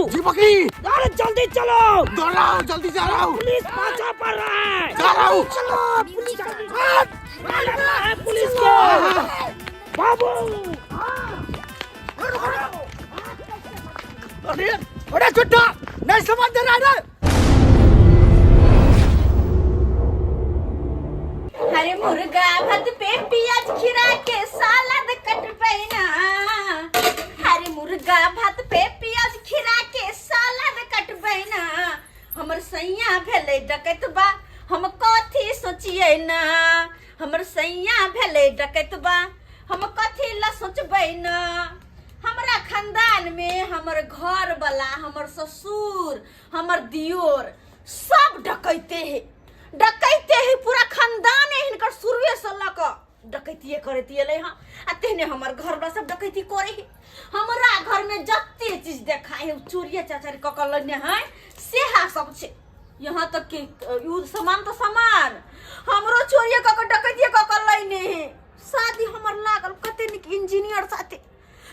जी बकरी। अरे जल्दी चलो। दौड़ रहा हूँ, जल्दी जा रहा हूँ। पुलिस पाछा पड़ रहा है। जा रहा हूँ। चलो पुलिस मारना है पुलिस को। बाबू अरे अरे चुट्टा नहीं समझ दे रहा है ना। अरे मुर्गा भात पे प्याज खीरा के सालाद कटबै ना। अरे मुर्गा भात पे प्याज खीरा के सालाद कटबै ना। हमर सैया भेलै डकैतबा, हम कथी सोचियै ना। हमर सैया भेलै डकैतबा, हम कथी ला सोचबै ना। हमरा खानदान में हमर घर वाला, हमर ससुर, हमर दियोर सब डकैते है, डकैते है। पूरा खानदान है हिनकर शुरुए से लऽ कऽ डकैतिए करैत एलै हँ। आ तेहने हमर घर वाला सब डकैती करे है। हमरा घर में जते चीज देखा है चोरिए चाचारी कऽ कऽ लेने है, सेहा सब छै। यहाँ तक कि उ सामान तऽ सामान हमरो चोरिए कऽ कऽ डकैतिए कऽ कऽ लेने है। शादी हमर लागल कते नीक इंजीनियर साथे,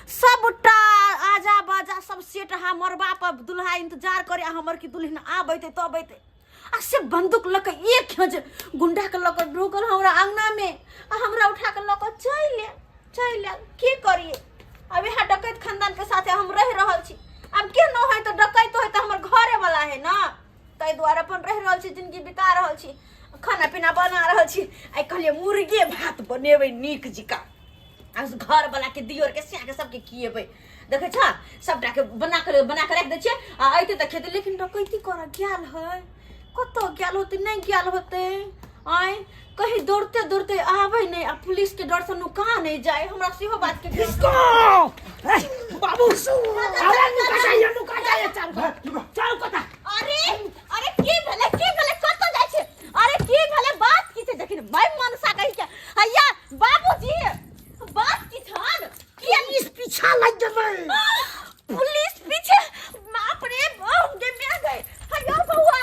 सबटा आजा बाजा सब सेट हा मरबा पर दुल्हा इंतजार करे आ हमर की दुल्हन आबैते तब अयतै। आ से बंदूक लऽ कऽ एक खेज गुंडा के लऽ कऽ ढुकल हमरा अंगना में आ हमरा उठा के लऽ कऽ चलि आयल, चलि आयल। की करिए अब यहाँ डकैत खानदान के साथे हम रहि रहल छी। आब केहनो है तऽ डकैत है तऽ हमर घरे वाला है ना, ताहि दुआरे अपन रहि रहल छी, जिंदगी बिता रहल छी, खाना पीना बना रहल छी। आइ कहलियै मुर्गे भात बनेबै नीक जिका, आ घर वाला के दियोर के सिया के सबके खिएबै। देखै छ सबटा के बना के बना के राखि दै छियै आ अयतै तऽ खेतै। लेकिन डकैती करऽ गेल है, कतऽ गेल होतै, नहि गेल होतै। आँय कहीं दौड़ते दौड़ते आबै नहि आ पुलिस के डर से नुका नहि जाय। हमरा सेहो बात के किसको? ए, बाबू अरे नुका जाइए, नुका जाइए, चारू कता, चारू कता। अरे अरे की भेलै, की भेलै, कतऽ जाइ छै? अरे की भेलै, बात की छै? देखिन मैं मनसा कहि के हैया बाबूजी बात की छन? पुलिस पीछा लग गेलै। पुलिस पीछे? बाप रे बाप, गे मैं गए। हैया बौआ,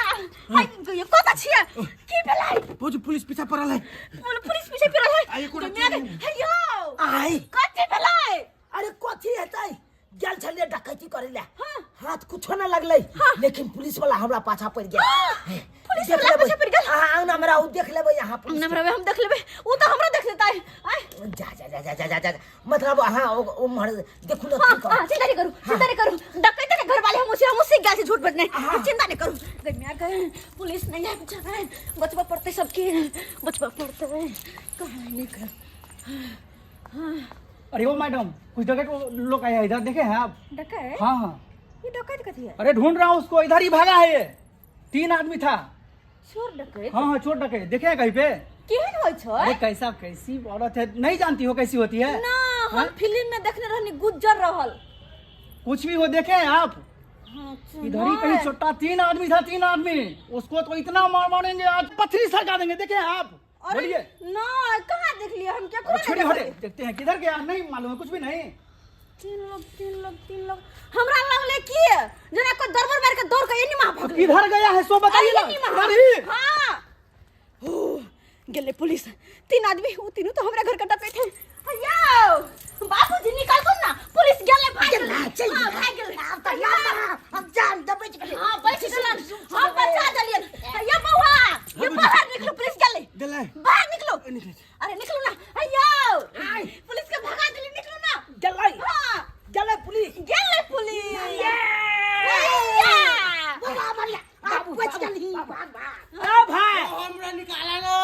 हाय ये कतऽ छियै, की भेलै? भौजी पुलिस पीछा पड़ल है। पुलिस पीछे पड़ल है। आइ एको गे मैं गए। हैया आइ कथी भेलै? अरे कथी हेतै, गेल छलियै डकैती करे ले। हाँ। हाथ कुछो ना लगलै। हाँ। लेकिन पुलिस वाला हमरा पाछा पड़ गेल। हाँ। पुलिस देख वाला लेबै। पाछा पड़ि गेल? अहाँ अंगना में रहू, देख लेबै अहाँ पुलिस अंगना में रहबै, हम देख लेबै, उ तऽ हमरा देख लेतै। आय। जा जा जा जा जा जा जा मतलब अहाँ उम्हर देखू ना। हाँ, की हाँ, चिंता नहीं करू, चिंता नहीं करू। डकैत के घर वाले हम उसे, हम उसे गेल छी झूठ बजने। हाँ। चिंता नहीं करू। गइया गए पुलिस नहीं आबि जाए, बचबा पड़तै सबके, बचबा पड़तै। कहाँ नहीं कर। अरे ओ मैडम, कुछ डकैत लोग आया इधर, देखे हैं आप? डकैत? हाँ हाँ। ये डकैत कथी है? अरे ढूंढ रहा हूँ उसको, इधर ही भागा है ये, 3 आदमी था। चोर डकैत? हाँ हाँ चोर डकैत। देखे हैं कहीं पे? केहन होइ छै? अरे कैसा कैसी औरत है, नहीं जानती हो कैसी होती है? ना, हम हाँ? फिल्म में देखने रहनी, गुज्जर रहल। कुछ भी हो, देखे हैं आप? हाँ, इधर ही कहीं छोटा 3 आदमी था, 3 आदमी, उसको तो इतना मार मारेंगे आज पथरी सरका देंगे। देखे हैं आप? अरे, बोलिए। ना, कहाँ देख लिया हम? क्या अरे छोड़िए, देख हटे, लिया? देखते हैं किधर गया, नहीं मालूम है कुछ भी नहीं। 3 लोग, 3 लोग, 3 लोग। हमरा लगले की जना कोई दरबार मार के दौड़ के एनी मां भाग किधर गया है सो बताइए अरे ना। एनी मां। इधर ही। हां। ओ, गेले पुलिस, 3 आदमी, उ तीनों तो हमरा घर के डकैत थे। हैया बाबूजी निकाल दो ना, पुलिस गेले भाग गेले। चल, चल, हां, भाग गेले। अब तो ना, अब जान दबे गेले। हां, बच गेलन, हम बचा देलियन। हैया बौआ, ये बाहर निकलो, पुलिस गेले। गेले। बाहर निकलो। अरे निकलो ना। हैया पुलिस के भगा देली, निकलो ना। गेलै। हां। गेलै पुलिस। गेलै पुलिस। ये। हैया। बौआ मरिया, अब बच गेली। भाग, भाग। ए भाई। हमरा निकाला लो।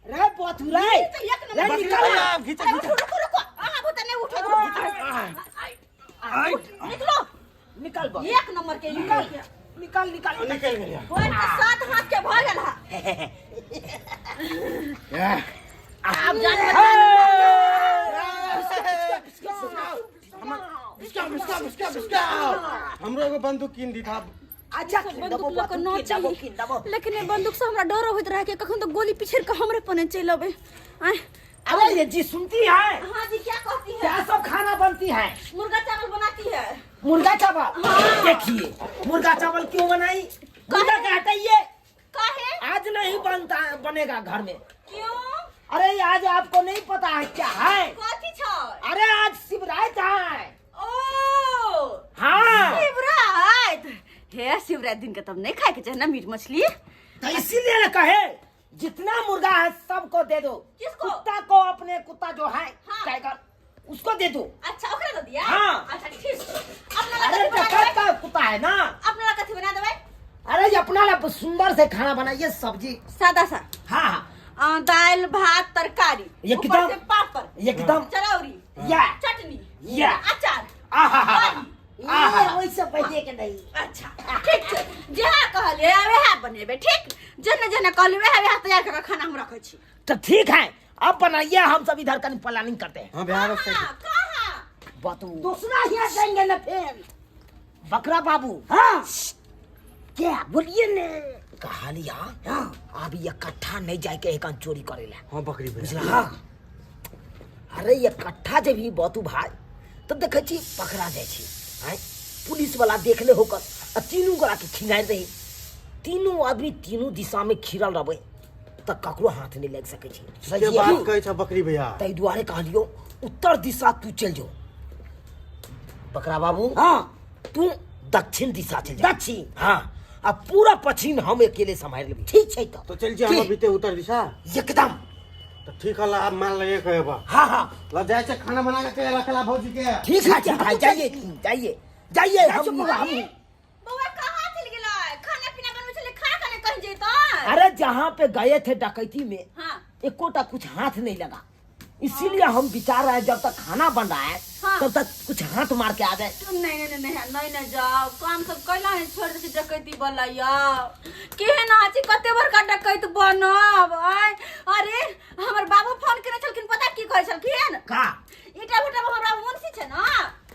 रे बथु रे। ये तो एक नंबर रे के निकाल। निकाल। घिचा, अरे घिचा। उठो, रुको, रुको। अहाँ बहुत नहीं उठो, रुको। निकलो। निकाल बा। एक नंबर के निकाल। निकाल, निकाल, निकाल। निकल गया। बोल के 7 हाथ के भऽ गेल हा। आब जान बिस्का, बिस्का, बिस्का, बिस्का। हमरो एगो बंदूक कीन दी था। अच्छा, कीन बंदूक देबो, लऽ कऽ बंदूक न कीन देबो, चाही। कीन देबो। लेकिन ए बंदूक से हमरा डर होइत रहे कि कखन तो गोली पिछड़ के हमरे पने चलि अबै। आँय। अरे ये जी सुनती है? हाँ जी, क्या कहती है? क्या सब खाना बनती है? मुर्गा चावल बनाती है। मुर्गा चावल? हाँ। देखिए मुर्गा चावल क्यों बनाई? मुर्गा के हटाइए। काहे? आज नहीं बनता, बनेगा घर में। क्यों? अरे आज आपको नहीं पता है क्या है? कथी छै? अरे आज शिवरात है। ओ। हाँ। शिवरात? शिवरात्रि दिन के तब नहीं खाए के चाही ना मीट मछली। तो इसीलिए ना कहे जितना मुर्गा है सबको दे दो। किसको? कुत्ता को, अपने कुत्ता जो है हाँ। टाइगर, उसको दे दो। अच्छा ओकरा दे दिया। हाँ। अच्छा ठीक। अपना ला अरे कथी बना डकैत देबै? का कुत्ता है ना। अपना ला कथी बना देबै? अरे ये अपना ला सुंदर से खाना बनाइए, सब्जी सादा सा। हाँ हाँ। दाल भात तरकारी, एकदम। ऊपर से पापड़, एकदम। चरौरी, या। चटनी, या। अचार, आहा बड़ी। आहा। ये वैसे पहिले के नहीं। अच्छा ठीक छै, जेहा कहलियै वएह बनेबै। ठीक, जेना जेना कहलियै वएह वएह तैयार कऽ के खाना हम रखै छी। तो ठीक है, अब बनाइए, हम सब इधर का प्लानिंग करते हैं। हाँ बिहार कहाँ कहाँ? बतू दूसरा यहाँ जाएंगे ना फिर। बकरा बाबू। हाँ क्या बोलिए ने। कहालिया हाँ अब इकट्ठा नहीं जाए के एक चोरी करेला। हाँ बकरी भैया। बुझला? अरे इकट्ठा जब ही बतू भाई तब देखे छी पकड़ा जाए छी। आँय पुलिस वाला देख ले होकर आ तीनू गोरा के खिंगारि रही, तीनू आदमी तीनू दिशा में खिरल रहबै तऽ ककरो हाथ नहीं लागि सकै छै। के बात कहै छ बकरी भैया। ताहि दुआरे कहलियौ उत्तर दिशा तू चलि जो बकरा बाबू। हाँ तू दक्षिण दिशा चलि जा। दक्षिण? हाँ, आ पूरा पश्चिम हम अकेले सम्हारि लेबै। ठीक छै तो चल जा हम बीते उत्तर दिशा एकदम। तो ठीक है, अब मान लगे कहे बा। हाँ हाँ। ल जाए छे खाना बना के रखला भौजी के। ठीक है ठीक है, जाइए जाइए जाइए। हम हम बौआ कहाँ चल गेलै? खाना पीना बनबै छलै, खा के ने कहीं जैतै। अरे जहाँ पे गए थे डकैती में हाँ एकोटा कुछ हाथ नहीं लगा, इसीलिए हम विचार रहे हैं जब तक खाना बन रहा है हाँ। तब तक कुछ हाथ मार के आ जाए। नहीं नहीं नहीं नहीं नहीं नहीं जाओ, काम सब कैला है छोड़ दे डकैती वाला यार। केहन आछि कते बड़का डकैत बनब। आय अरे हमर बाबू फोन केने छलखिन, पता की कहै छलखिन? का ईटा भट्टा में हमरा मुंशी छै ना।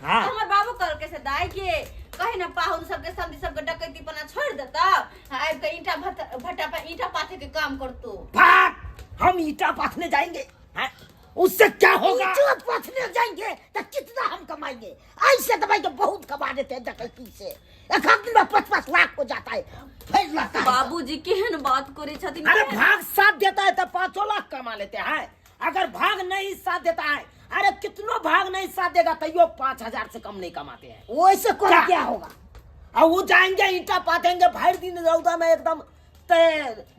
हाँ। हमर बाबू कहलकै से दाई के कहे ना पाहुन सबके समधी सबके डकैती पना छोड़ देता, आबि के ईटा भट्टा पर ईटा पाथे के काम करतो। भाग, हम ईटा पाथने जाएंगे हैं? उससे क्या होगा? ईटा पाथने जाएंगे तो कितना हम कमाएंगे? ऐसे दवाई तो बहुत कमा देते हैं डकैती से, एक दिन में 5-5 लाख हो जाता है। फिर लगता है बाबूजी केहन बात करे छथिन। अरे भाग साथ देता है तो 5 लाख कमा लेते हैं, अगर भाग नहीं साथ देता है, अरे कितनो भाग नहीं साथ देगा तैयो 5,000 से कम नहीं कमाते हैं। वैसे कौन क्या? क्या होगा? और वो जाएंगे ईटा पाथेंगे भर दिन रौदा में एकदम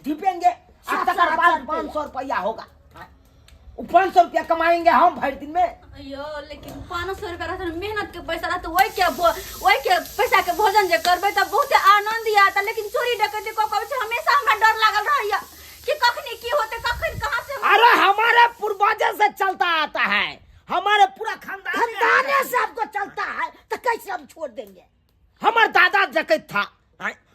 ढिपेंगे, सात तकर सौ, आठ बाद सौ रुपया। 500 रुपया होगा। वो 500 रुपया कमाएंगे हम भर दिन में। अयो लेकिन 500 रुपया रहत, मेहनत के पैसा रहत, ओहि के ओहि के पैसा के भोजन जे करबै त बहुत आनंद आयत। लेकिन चोरी डकैती क के छै, हमेशा हमरा डर लागल रहैया कि कखनी की होते, कखन कहां से हम- अरे हमारे पूर्वजों से चलता आता है, हमारे पूरा खानदान खानदाने से आपको चलता है तो कैसे हम छोड़ देंगे? हमार दादा डकैत था,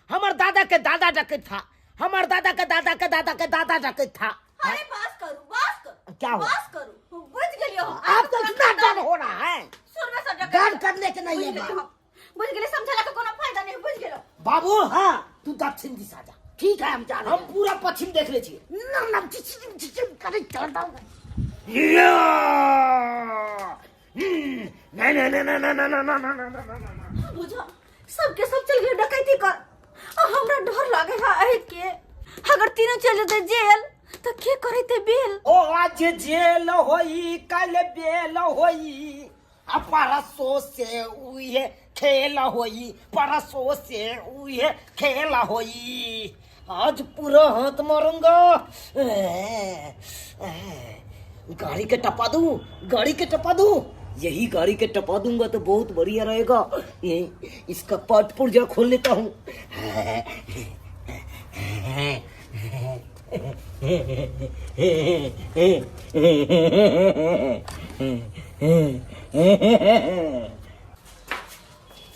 हमार दादा के दादा डकैत था, हमार दादा के दादा के दादा के दादा डकैत था। अरे बस करू बस करू, क्या हुआ? बस करू, बुझ गेलियो। आपको इतना डर हो रहा है? शुरू से डकैत डर करने के नहीं है बुझ गेलियो बात। हम। बुझ गेलियो, समझला के कोनो फायदा नहीं, बुझ गेलो बाबू। हाँ तू दक्षिण दिशा जा। ठीक है, हम जा रहे हम हैं। पूरा पश्चिम देख ले छिए। ना ना चिचिम चिचिम करे चल दो। नहीं नहीं नहीं नहीं नहीं नहीं नहीं नहीं नहीं नहीं। बुझो सबके सब चल गए डकैती कर, आ हमरा डर लागे है एहि के, अगर तीनों चल जेतै जेल तो के करैते बेल? ओ आज जेल होई कल बेल होई, आ परसों से उहे खेल होई, परसों से उहे खेल होई। आज पूरा हाथ मारूंगा। गाड़ी के टपा दूं, गाड़ी के टपा दूं, यही गाड़ी के टपा दूंगा तो बहुत बढ़िया रहेगा। ये इसका पार्ट पुर्जा खोल लेता हूँ।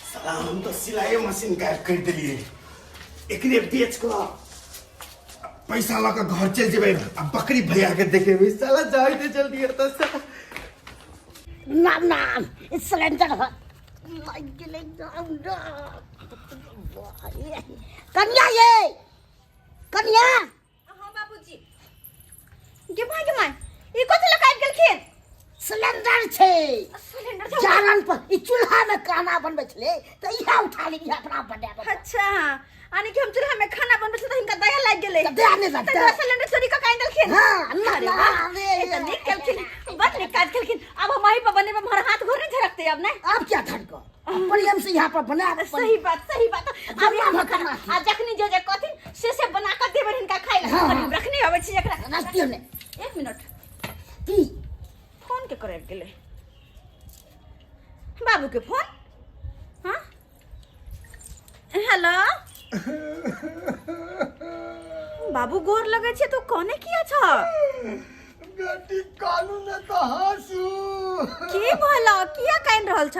साला हम तो सिलाई मशीन गायब कर दिलिए, एकरे बेच के पैसा लऽ के घर चलि जेबै आ बकरी भैया के देखेबै। साला जाय दे जल्दी एतऽ से। ना ना सिलेंडर है लागि गेलै। कन्या ये कन्या। हाँ बाबूजी। गे my गे my, ई कथि लऽ कऽ आबि गेलखिन? सिलेंडर छै, सिलेंडर छै। जारन पर ई चूल्हा में खाना बनबै छलै तऽ इएह उठा लेली अपना बनाबै। अच्छा, यानी कि हम चूल्हा में खाना बनबै छलियै तऽ हिनका दया लागि गेलै, तऽ दया नहि लगतै। तऽ दुआरे सिलेंडर चोरी कऽ कऽ आनि देलखिन। हाँ, ना, अरे ना, वाह, अरे, ई तऽ नीक केलखिन, बड नीक काज केलखिन। आब हम अही पर बनेबै, हमर हाथ घोर नहि झरकतै आब। नहि आब क्या धरको? प्रेम से यहाँ पर बना सही बात, सही बात। जमा अभी हम भऽ कऽ राखी। आ जखनी जे जे कहथिन से बना कऽ देबै हिनका खाइ लए। हाँ। कनी रखने अबै छी एकरा। रख दियौ ने। एक मिनट। की? फोन के करे गेलै? बाबू के फोन। हाँ हेलो बाबू, गोर लगै छै। तू कोने किया छ? बेटी, कानू ने तऽ हँसू। की भलो? किया कान रहल छ?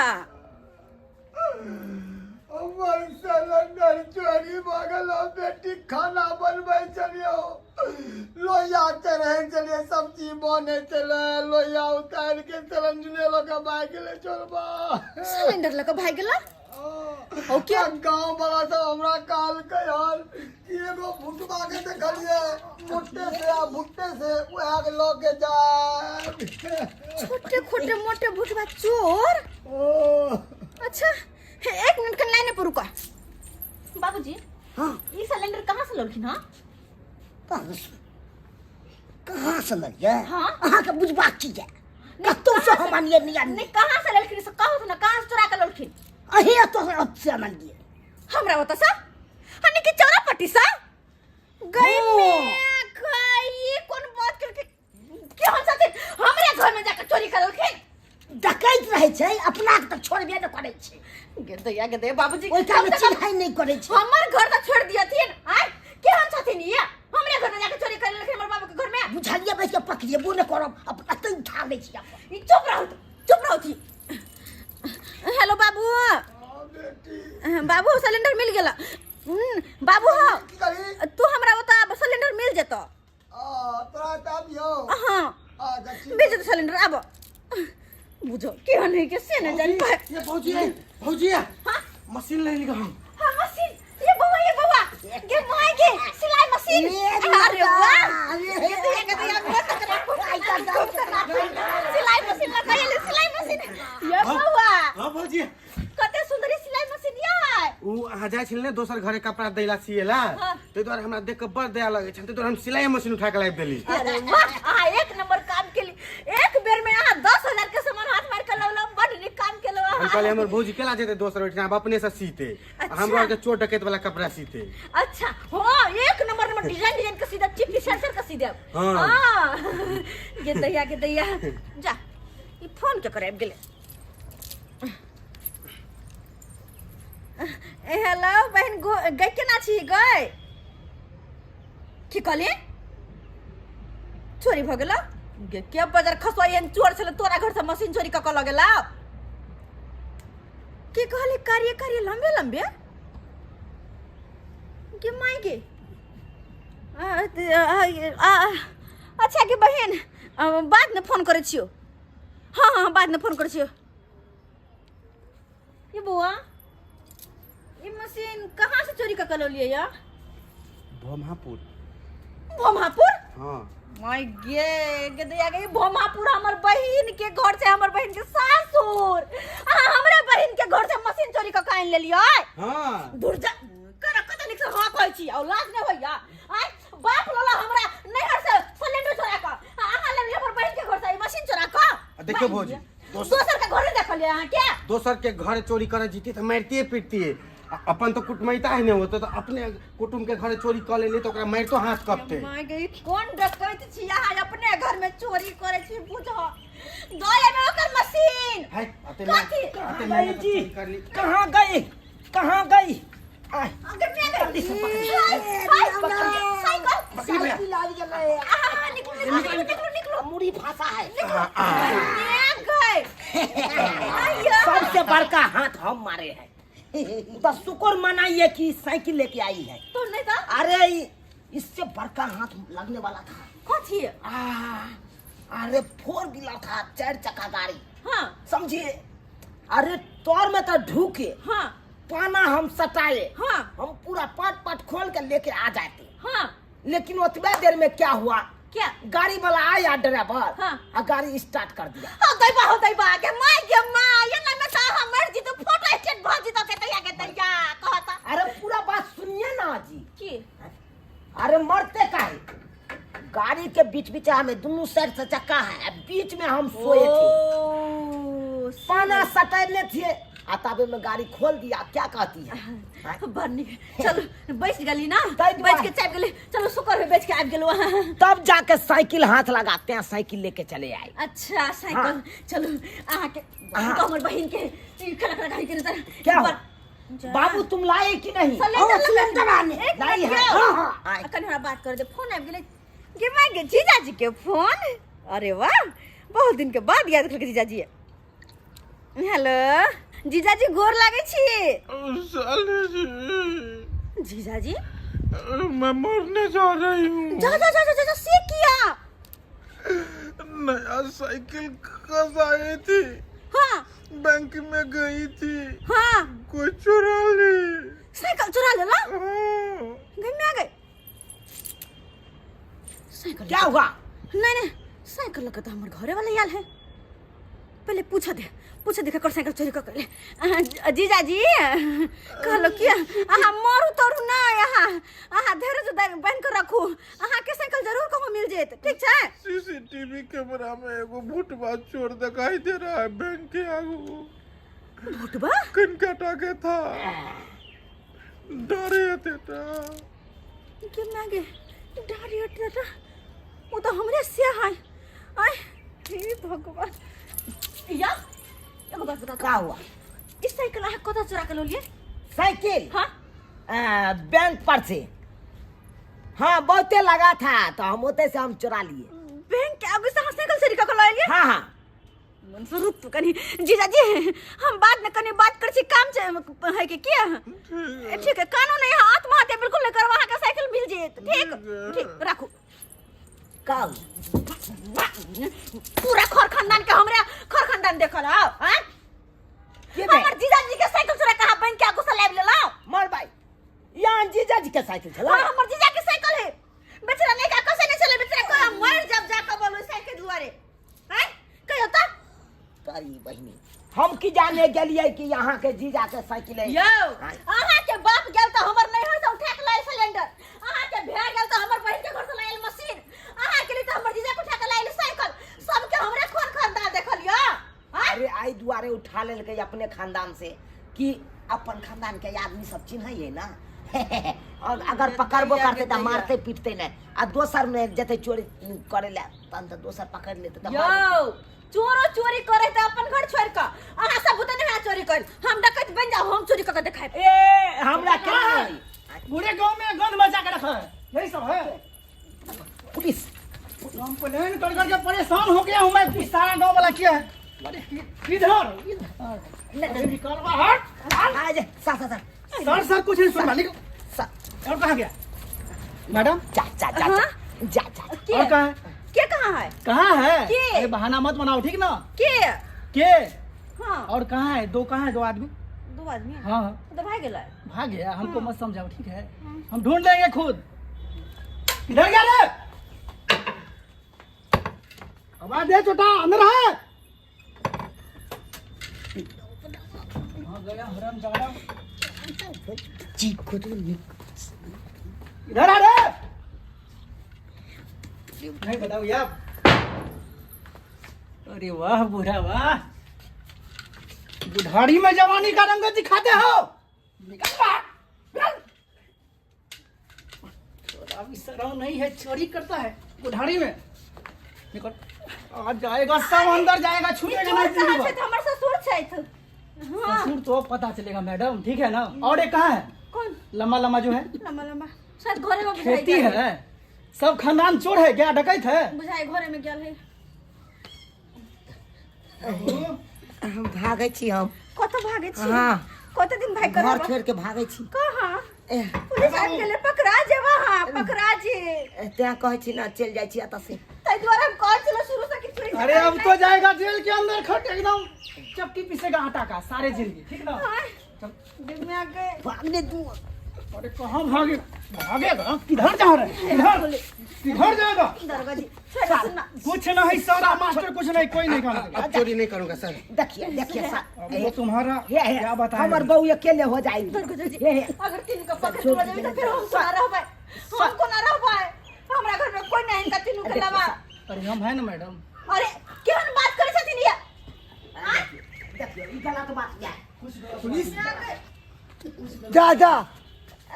हमर सिलेंडर चोरी भऽ गेल हौ बेटी। खाना बनबै छलियौ, लोहिया चढ़ै छलियै, सब्जी बनै छलै, लोहिया उतारि के सिलेंडरे लऽ कऽ भागि गेलै चोरबा। सिलेंडर लऽ कऽ भागि गेला? ओ के? गाँव वाला सब हमरा कहलकै हन कि एगो भुटबा के देखलियै मोटे से आ भुट्टे से, उएह के लऽ के जाय। छोटे खोटे मोटे भुटबा चोर? ओ। अच्छा, हे, एक मिनट के लाइन पर रुका बाबूजी। हाँ। ई सिलेंडर कहाँ से लौलखिन? हाँ। कहाँ से, कहाँ से लगिए? हाँ। अहाँके बुझबाक की यऽ? कतौ से हम आनिए नहीं आनिए। नहीं, कहाँ से लौलखिन से कहू ना, कहाँ से चुरा के लौलखिन? अहीं एतऽ से आनलिए। हमरा ओतऽ से? हनी के चौरा पट्टी से गई? ओ। में गई, कोन बात करके के हम साथे हमरे घर में जाकर चोरी करलखिन? डकैत रहै छै, अपना के तऽ छोड़बे नहि करै छै। गे दैया, गे दैया, बाबूजी। ओहि कम कामे से कम चिन्है नहि करै छै। हमर घर तऽ छोड़ दियथिन। आय के हम छथिन ये हमरे घर में जाकर चोरी करलखिन हमर बाबू के घर में? बुझलिए बैस के पकड़ेबो नहि करब, अपना तऽ उठा लै छी अपन। ई चुप रहू, चुप रहू थी। हेलो बाबू। हाँ बेटी। बाबू, सिलेंडर मिल गेला। बाबू हो। की करी? तू हमरा बता, सिलेंडर मिल जेतो? आ तोरा तऽ आबियौ। हाँ। आ जा। भेज दे सिलेंडर। आब बुझो केहन है के से न जान पाए। ये भौजी, भौजी। हाँ? मशीन ले ली हम। हाँ, मशीन। ये बउआ, ये बउआ गे माय गे, सिलाई मशीन। अरे वाह, ये तो ये तो ये बहुत तकरा, सिलाई मशीन लगाइले, सिलाई मशीन। ये बउआ। हाँ भौजी। कते सुंदरी सिलाई मशीन ये। उ अहाँ जाइ छल ने दोसर घरे कपड़ा दैला सिएला? हाँ। ताहि दुआरे हमरा देख के बड़ दया लगै छल, ताहि दुआरे हम सिलाई मशीन उठा के लाबि देली। अरे वाह, अहाँ एक नंबर काम केली। एक बेर में अहाँ 10,000 के सामान हाथ मार के लौलौ। बड नीक काम केलौ हम अहाँ। कहलियै हमर भौजी केला जेतै दोसर ओहिठिना, आब अपने से सीते। अच्छा। हमरो आरके चोर डकैत वाला कपड़ा सीते। अच्छा हाँ, एक नंबर नंबर डिजाइन डिजाइन के सीधा चिपटी सर सर के सीधे। हाँ। हाँ गे दैया, गे दैया, जा ई फोन के करे आबि गेलै। ए हेलो बहन, गो गई, केना छी गई? की कहली? चोरी भऽ गेलो? गे के बजार खसुआ एहन चोर छलै, तोरा घर से मशीन चोरी कऽ कऽ लऽ गेलौ? की कहली? कार्य कार्य लम्बे लम्बे गे माय गे। अच्छा गे बहन, बाद में फोन करै छियौ। हाँ हाँ, बाद में फोन करै छियौ। ये बौआ, ये मशीन कहाँ से चोरी कऽ के लौलियै या? भोमापुर। भोमापुर? हाँ। माय गे, गे दैया गे, भोमापुर हमर बहिन के घर छै, हमर बहिन के सासुर। अहाँ हमरे बहिन के घर से मशीन चोरी कऽ के आनि लेलियै? हाँ। दूर जा कर, कते नीक से हाँ कहै छी और लाज नहि होइया? आय बाप लोला हमरा नैहर से सिलेंडर चोरा कऽ, आ अहाँ लेलियै हमर बहिन के घर से ई मशीन चोरा कऽ। आ देखियौ भौजी, दोसर के घरे देखलियै अहाँ के? दोसर के घर चोरी करे जीती तऽ मारितिए पीटतिए। आ अपन तऽ कुटमैता ही नहि होते, तऽ अपने कुटुम्ब के घरे चोरी कऽ लेली तऽ ओकरा मारितो हाथ कपते। माय गई, कोन डकैत छी अहाँ, अपने घर में चोरी करै छी? बुझो दऽ एबै ओकर मशीन। है अते कथी? अते गई मेहनत जी। चोरी करली। कहाँ गई, कहाँ गई? आय, अगर मैं गई। जल्दी से पकड़। हाय, हाय, साइकिल। बकरी भैया। साइकिल आबि गेलै। आहा, निकलू निकलू निकलू निकलू। मुड़ी फांसा है। मैं गई। आइयो। सबसे बड़का हाथ हम मारे हैं, तो शुक्र मनाइए कि साइकिल लेके आई है। तो नहीं था। अरे इससे बड़का हाथ लगने वाला था। कथी? अरे फोर व्हीलर था, चार चक्का गाड़ी। हाँ। समझिए, अरे तोर में तो ढूके पाना हम सटाए। हम पूरा पट पट खोल के लेके आ जाते। लेकिन उतबे देर में क्या हुआ? क्या? गाड़ी वाला आया ड्राइवर। आ गाड़ी स्टार्ट कर दिया। हो दैबा, हो दैबा के my गे my, ये ना में ता हमर जी तो फोटो स्टेट भ जी तो के तैया के तैया कहता। अरे पूरा बात सुनिए ना जी। की? अरे मरते काहे, गाड़ी के बीच बीच में दोनों साइड से चक्का है, आ बीच में हम सोए थे। ओ, पाना सटैले थे। आ ताबे में गाड़ी खोल दिया, क्या कहती है? हाँ? बड़ नीक। चलू बैस गेली ना, ताहि दुआरे। बैठ के चाबि गेली। चलू शुक्र है बैठ के आबि गेलहुँ अहाँ। तब जाके साइकिल हाथ लगाते हैं, साइकिल लेके चले आए। अच्छा साइकिल। चलू अहाँके हाँ। हमर बहिन के ई खाना खाना खाइ के नहि तऽ- क्या हो? बड़- बाबू तुम लाए कि नहीं? सिलेंडर हाँ, सिलेंडर आने। एक लाई मिनट है। यौ। हाँ, हाँ, आए। अखन हमरा बात कर दे, फोन आबि गेलै। गे my गे, जीजाजी के फोन। अरे वाह, बहुत दिन के बाद याद केलकै जीजाजी। हेलो जीजाजी, गोर लागै छी। साले जी। जीजाजी। मैं मरने जा रही हूँ। जा जा जा जा जा, से किया? नया साइकिल खसाई थी। हाँ। बैंक में गई थी। हाँ। कोई चुरा ली। साइकिल चुरा लेला? हाँ। घर में आ गए साइकिल? क्या हुआ? नहीं नहीं, साइकिल लगा तो हमर घरे वाला आयल है। पहले पूछ दे, पूछ दे ककर साइकिल चोरी कर ले। जीजाजी कहलो कि अहाँ मरू तरू ना, अहाँ अहाँ धैर्य बान्हि के रखू, अहाँ के साइकिल जरूर कहूँ मिल जेत। ठीक छै? सीसीटीवी कैमरा में एगो भुटवा चोर दिखाई दे रहा है बैंक के आगू। भुटबा? कनकटा के था, डरे थे ता। के मागे डारी हटता, वो तो हमरे से है। आय हे भगवान, या एगो बात बता। का हुआ? इस साइकिल अहाँ कतऽ चोरा के लौलियै? साइकिल? हाँ। बैंक पर से। हाँ, बहुते लगा था तो हम होते से हम चुरा लिए। बैंक के आगू से अहाँ साइकिल चोरी कऽ के लऽ एलियै? हाँ हाँ। मन से रुक तू कनी जीजाजी, हम बाद में कनी बात कर छी, काम छै है के किया। ठीक है, कानून नहीं, आत्महत्या बिल्कुल नहीं करब, अहाँके साइकिल मिल जेत। ठीक ठीक, राखू। कब पूरा खर खानदान के हमरे खर खानदान देखल आओ। हैं के बे? हमर जीजाजी के साइकिल चोरा कहाँ बैंक के आगू से लाबि लेलौ? मर भाई, यहाँ जीजा जी के साइकिल चला? हाँ, हमर जीजा के साइकिल है। बेचारा नहीं का कैसे नहीं चले बेचारा, कहाँ मर जब जाके बोलो साइकिल दुआरे हैं कहियो त। तारी बहिनी, हम की जाने गेलिए कि यहाँ के जीजा के साइकिल है। यौ, हाँ। अहाँ के बाप गेल त हमर नैहर से उठा के लायल सिलेंडर, अहाँ के भैया गेल त हमर बहिन के घर से लायल मशीन, अहाँ के लिए त हमर जीजा के उठा के लायल साइकिल, सबके हमरे खोन खानदान देखल यौ। हाँ? अरे आई दुआरे उठा लेलकै अपने खानदान से कि अपन खानदान के आदमी सब चिन्है ना, और अगर पकड़बो करते तऽ मारते पीटते नहि, आ दोसर में जेतै चोरी करे लए तहन तऽ दोसर पकड़ लेतै तऽ यौ, चोरो चोरी करे त अपन घर छोड़ के, अहाँ सब बुते नहीं चोरी कर, हम डकैत बन जाओ, हम चोरी कर के देखाब। ए हमरा केना होई? पूरे गांव में गंध मचा के रखा है, यही सब है। पुलिस कंप्लेन कर करके परेशान हो गया हूँ मैं, कुछ सारा गांव वाला किया है। अरे किधर इधर? अरे निकल बाहर। आ जा सा सा सा। सर सर कुछ नहीं सुन निकल। सा। और कहाँ गया मैडम? जा जा जा हाँ? जा जा। के? और कहाँ है? के कहाँ है? कहाँ है? के? अरे बहाना मत बनाओ, ठीक ना? के? के? हाँ। और कहाँ है? दो कहाँ है? दो आदमी? दो आदमी? हाँ हाँ। तो भाग गेलै। भाग गया? हमको मत समझाओ, ठीक है? हम ढूंढ लेंगे खुद। किधर गया रे? आवाज दे छोटा, अंदर है। कहाँ गया हरामजादा? चीखो तो इधर आ रे। नहीं बताओ यार। अरे वाह बूढ़ा वाह, बुढ़ारी में जवानी का रंग दिखाते हो। निकल बाहर, निकल। थोड़ा भी शर्म नहीं है, चोरी करता है बुढ़ारी में। निकल, आज जाएगा सब अंदर जाएगा, छूटेगा चोर नहीं कहाँ पूरी छै? त हमर ससुर छथि। हाँ। ससुर तो पता चलेगा मैडम, ठीक है ना? और एक कहाँ है? कौन? लंबा लंबा जो है। लंबा लंबा शायद घरे में बुझाई खेती गेल। है, सब खानदान चोर है क्या, डकैत है? बुझाई घरे में गेल है। हम भागै छी हम। कतऽ भागै छी? हाँ। कते दिन भाग घर कर छोड़ के भागै छी। कहाँ? एह, पुलिस आबि गेलै, पकड़ा जेबा। हाँ, पकड़ा जे। तें कहै छी ना, चलि जाइ छी एतऽ से। ताहि दुआरे हम कहै छलहुँ शुरू से कि चोरी अरे अब तो जाएगा जेल के अंदर, खट एकदम चक्की पीसेगा आटा का सारे जिंदगी, ठीक ना? हाँ। चल। दिमाग गए। भागने दू। अरे कहाँ भागे भागेगा, किधर जा रहे हैं? किधर किधर जाएगा? दरोगा जी छोड़ सुनना। कुछ नहीं सारा मास्टर, कुछ नहीं, कोई नहीं खाना। अब चोरी नहीं करूंगा सर। देखिए देखिए सर। अब वो तुम्हारा हे हे क्या बताएं? हमर बहू अकेले हो जाएगी। दरोगा जी हे हे अगर तीनू के पकड़ के जेबी तऽ फेर हम कोना रहबै, हम कोना रहबै? हमरा घर में कोई नहीं, इनका तीनू के अलावा। अरे हम है ना मैडम। अरे केहन बात करै छथिन ये? देखिए ई गलत बात या। पुलिस जा जा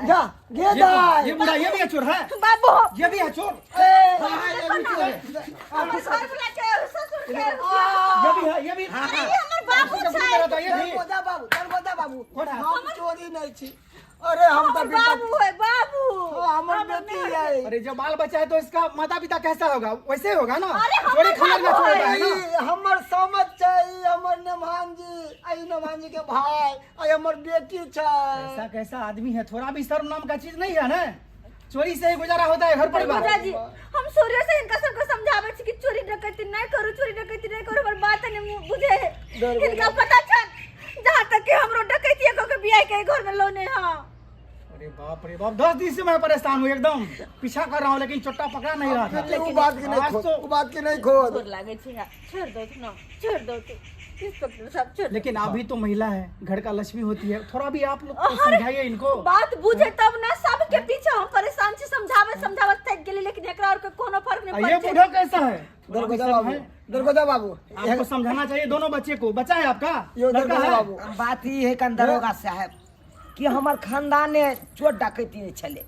जा गे ये दाई ये बूढ़ा ये भी है चोर है बाबू ये भी है चोर ए ये भी चोर है हमर घर वाला के ससुर के ये भी है ये भी अरे ये हमर बाबू इसके छै बुढ़ा रहता है, ये भी दरगोजा बाबू दरगोजा बाबू कौन है? हम चोरी नहीं छी अरे हम तो हमर बाबू है बाबू हमर बेटी है अरे जब बाल बच्चा है तो इसका माता पिता कैसा होगा वैसे होगा ना अरे हमर चोरी खाना का बाबू चोर है। है ना ई हमर समझ छै ई हमर नेमान जी आई नेमान जी के भाई आई हमर बेटी छै ऐसा कैसा आदमी है थोड़ा भी शर्म नाम का चीज नहीं है ना चोरी से ही गुजारा होता है घर परिवार दरगोजा जी हम सूर्य से इनका सबके समझावे छी कि चोरी डकैती नहीं करू चोरी डकैती नहीं करू हमर बात नहीं बुझे इनका पता छन जहाँ तक कि हमरो डकैती को के बियाह के घर में लोने हां अरे बाप रे बाप 10 दिन से मैं परेशान हूँ एकदम पीछा कर रहा हूँ लेकिन चोट्टा पकड़ा नहीं रहा था लेकिन उ बात के नहीं आज खोद तो उ बात के नहीं खोद गोर लागे छी छोड़ दो ना छोड़ दो तू इंस्पेक्टर साहब छोड़ दो। लेकिन आप भी तो महिला है घर का लक्ष्मी होती है थोड़ा भी आप लोग तो अरे, समझाइए इनको बात बुझे तब ना सबके पीछे हम परेशान छी समझावे समझावे थक गेली लेकिन एकरा और के कोनो फर्क आ, नहीं ये पड़ै छै बूढ़ा कैसा है थोड़ा भी दरगोजा शर्म बाबू है? दरगोजा बाबू आपको समझाना चाहिए दोनों बच्चे को बच्चा है आपका यो लड़का दरगोजा है बाबू बात ई है कन दरोगा साहब कि हमर खानदाने चोर डकैती नहि छलै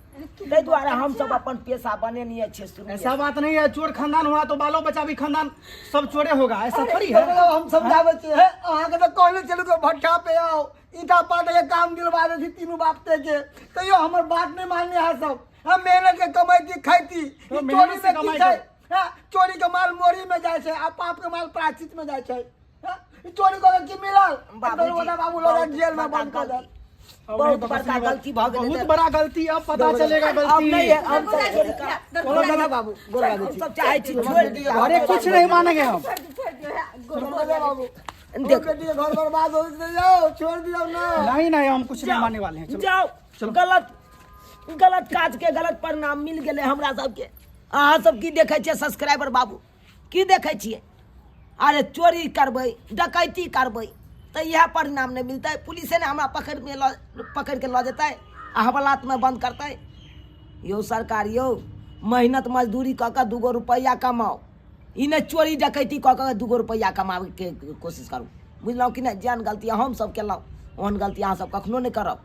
ताहि दुआरे हमसब अपन पेशा बनेने छियै शुरू ऐसा बात नहीं है चोर खानदान हुआ तो बालो बच्चा भी खानदान सब चोरे होगा ऐसा थोड़ी है दरगोजा बाबू, हम समझाबै छियै हे अहाँके तऽ कहने छलहुँ कि भट्ठा पे आउ ईटा पाटे के काम दिलवा दै छी तीनू बाप ते के तैयो हमर बात नहि मानने अहाँ सब हम मेहनत के कमैती खैती तो ई मेहनत चोरी से में की कमाइ छै के। हाँ, चोरी के माल मोरी में जाइ छै आ पाप के माल प्रायश्चित में जाइ छै हाँ, ई चोरी कऽ के की मिलल दरगोजा बाबू लऽ जेल में बंद कऽ देल बहुत बड़का गलती भऽ गेलै बहुत बड़ा गलती अब पता चलेगा अब गलती नहि हम सब चोरी करब दरगोजा बाबू गोर लागै हम छी सब चाहै छी छोड़ि दिअ अरे कुछ नहीं मानेंगे हम छोड़ दो छोड़ दो दरगोजा बाबू देखो। बेटी के घर बर्बाद हो गेलै जाओ छोड़ दियौ ना नहीं नहीं हम कुछ नहीं मानने वाले हैं चलो जाओ गलत गलत काज के गलत परिणाम मिल गेलै हमरा सबके अहाँ सब की देखै छियै सब्सक्राइबर बाबू की देखै छियै अरे चोरी करबै डकैती करबै तऽ इएह परिणाम नहि मिलतै पुलिसे ने हमरा पकड़िमे लऽ पकड़िके लऽ जेतै आ हवालातमे बन्द करतै यौ सरकार यौ मेहनत मजदूरी कऽ कऽ दूगो रुपैआ कमाउ ई नहि चोरी डकैती कऽ कऽ दूगो रुपैआ कमाबैके कोशिश करू बुझलहुँ कि नहि जेहन गलती हमसभ केलहुँ ओहन गलती अहाँसभ कखनो नहि करब।